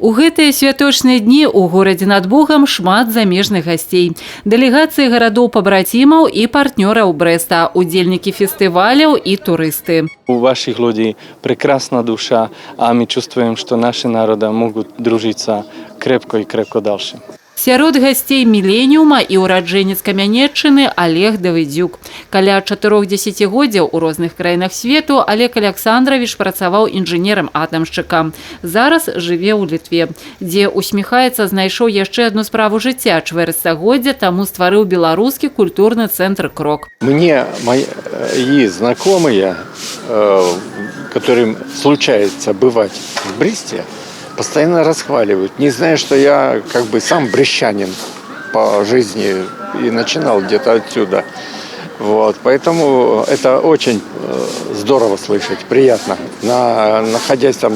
У гэтыя святочныя дні ў горадзе над Бугам шмат замежных гасцей. Дэлегацыі гарадоў пабрацімаў і партнёраў Брэста, удзельнікі фестываляў і турысты. У ваших людей прекрасна душа, а мы чувствуем, что наши народы могут дружиться крепко и крепко дальше. Сярод гасцей «Міленіума» і ўраджэнец Камянеччыны Алег Давыдзюк. Каля 4 дзесяцігоддзяў у розных краінах свету Алег Аляксандравіч працаваў інжынерам-атамшчыкам. Зараз жыве ў Літве, дзе, усміхаецца, знайшоў яшчэ адну справу жыцця. Чвэрць стагоддзя таму стварыў беларускі культурны цэнтр «Крок». Мне мои знакомые, которым случается бывать в Бресте, постоянно расхваливают, не зная, что я как бы сам брестчанин по жизни и начинал где-то отсюда. Вот, поэтому это очень здорово слышать, приятно. Находясь там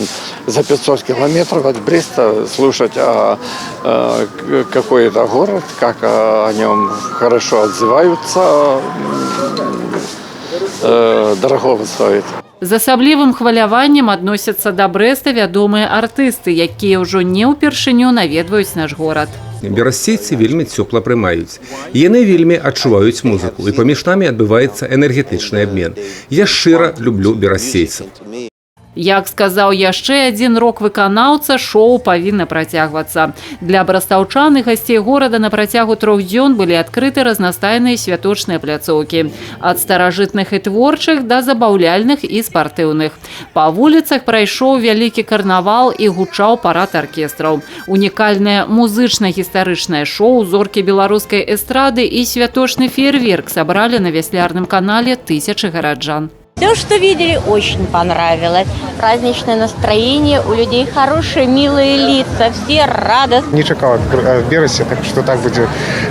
за 500 километров от Бреста, слушать, какой это город, как о нем хорошо отзываются, дорогого стоит. З асаблівым хваляваннем адносяцца да Брэста вядомыя артысты, якія ўжо не ўпершыню наведваюць наш горад. Берасцейцы вельмі цёпла прымаюць. Яны вельмі адчуваюць музыку, і паміж намі адбываецца энергетычны абмен. Я шчыра люблю берасцейцаў. Як сказаў яшчэ адзін рок-выканаўца, шоу павінна працягвацца. Для брастаўчан і гасцей горада на працягу 3 дзён былі адкрыты разнастайныя святочныя пляцоўкі. Ад старажытных і творчых да забаўляльных і спартыўных. Па вуліцах прайшоў вялікі карнавал і гучаў парад аркестраў. Унікальнае музычна-гістарычнае шоу, зоркі беларускай эстрады і святочны феерверк сабралі на вяслярным канале тысячы гараджан. Все, что видели, очень понравилось. Праздничное настроение, у людей хорошие, милые лица, все радостные. Не чакаў ад Берасця, так што так будзе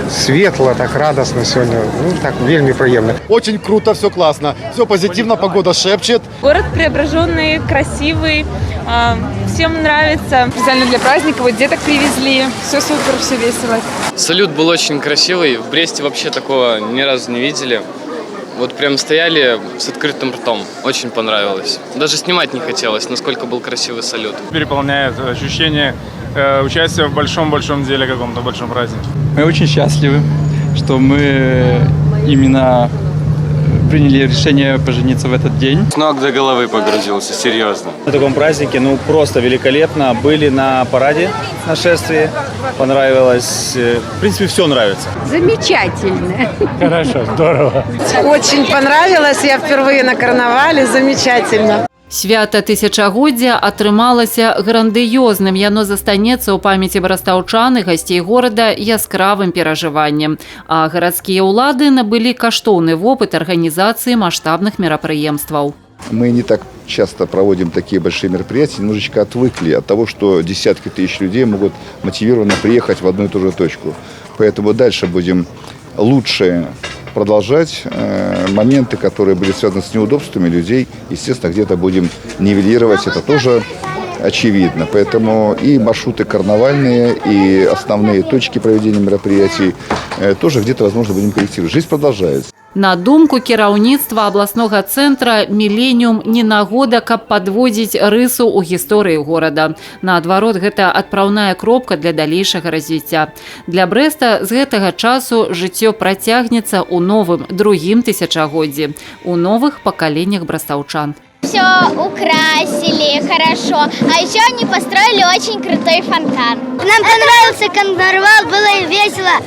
светла, так радасна сёння. Ну так вельмі прыемна. Очень круто, все классно. Все позитивно, погода шепчет. Город преображенный, красивый, всем нравится. Специально для праздника вот деток привезли. Все супер, все весело. Салют был очень красивый. В Бресте вообще такого ни разу не видели. Вот прям стояли с открытым ртом. Очень понравилось. Даже снимать не хотелось, насколько был красивый салют. Переполняет ощущение участия в большом-большом деле, каком-то большом празднике. Мы очень счастливы, что мы именно приняли решение пожениться в этот день. С ног до головы погрузился, серьезно. На таком празднике, ну, просто великолепно. Были на параде, на шествии, понравилось. В принципе, все нравится. Замечательно. Хорошо, здорово. Очень понравилось. Я впервые на карнавале. Замечательно. Свята тысячагоддзя атрымалася грандыёзным. Яно застанецца ў памяці брастаўчан і гасцей горада яскравым перажываннем. А гарадскія ўлады набылі каштоўны вопыт арганізацыі маштабных мерапрыемстваў. Мы не так часто проводим такие большие мероприятия, немножечко отвыкли от того, что десятки тысяч людей могут мотивированно приехать в одну и ту же точку. Поэтому дальше будем лучше продолжать моменты, которые были связаны с неудобствами людей, естественно, где-то будем нивелировать, это тоже очевидно. Поэтому и маршруты карнавальные, и основные точки проведения мероприятий тоже где-то, возможно, будем корректировать. Жизнь продолжается. На думку кіраўніцтва абласнога цэнтра, «Міленіум» не нагода, каб падводзіць рысу ў гісторыі горада. Наадварот, гэта адпраўная кропка для далейшага развіцця. Для Брэста з гэтага часу жыццё працягнецца ў новым, другім тысячагоддзі, у новых пакаленнях брастаўчан. Все украсили хорошо. А еще они построили очень крутой фонтан. Нам понравился карнавал, было весело.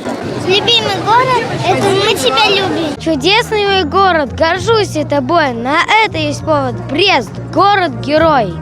Любимый город, это мы тебя любим. Чудесный мой город, горжусь я тобой. На это есть повод. Брест, город-герой.